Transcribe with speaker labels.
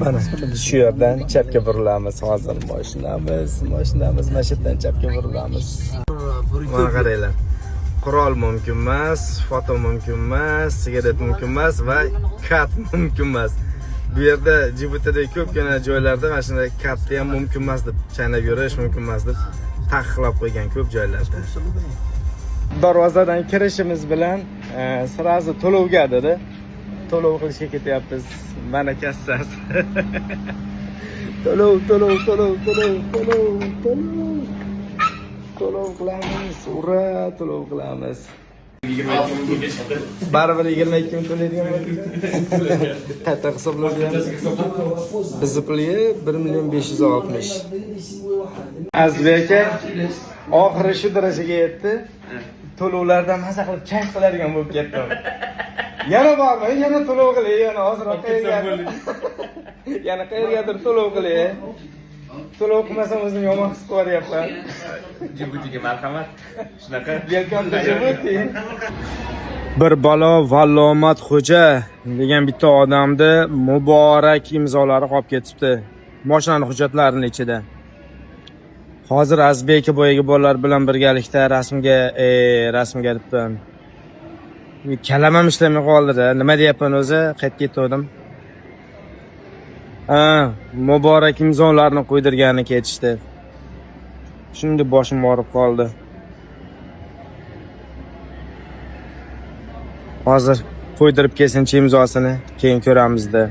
Speaker 1: Mana shu yerdan chapga burilamiz hozir. Mashinamiz mana shu yerdan chapga burilamiz. Mana qaranglar. Qurol mumkin emas, foto mumkin emas, sigaret mumkin emas va kat mumkin emas. Bu yerda Jibutidagi ko'pgina joylarda mana shunday katni ham mumkin emas deb chaynab yurish mumkin emas deb taqiqlab qo'ygan ko'p joylarda. Darvozadan kirishimiz bilan сразу to'lovga dedi. To'lov qilishga ketyapmiz. Mana kassasi. To'lov, to'lov, to'lov, to'lov, to'lov, to'lov. To'lov qilamiz. Ura, to'lov qilamiz. Baribir 22 ming to'laydigan bo'ldik. Qayta hisoblayapmiz. Bizni pulga 1 million 560. Azizbek aka oxiri shu darajaga yetdi. To'lovlardan maza qilib kayf qiladigan bo'lib ketdi. Yana bormi? Yana to'lov qilay, yana ozroq qayergadir. Yana qayergadir to'lov qilay. To'lov qilmasam o'zim yomon his qilyapman.
Speaker 2: Jibutiga marhamat. Shunaqa.
Speaker 1: Welcome to Djibouti. Bir balo Vallomat Xo'ja degan bitta odamni muborak imzolari qolib ketibdi. Mashinani hujjatlarini ichida. Hozir Azbek boyagi bolalar bilan birgalikda rasmga, rasmga debman. Kalamam ishlamay qoldi-da. Nima deyapman o'zi? Qayerga ketgandim? Ha, muborak imzolarni qo'ydirgani ketishdi. Shunda boshim og'rib qoldi. Hozir qo'ydirib kelsinchi imzosini, keyin ko'ramizda.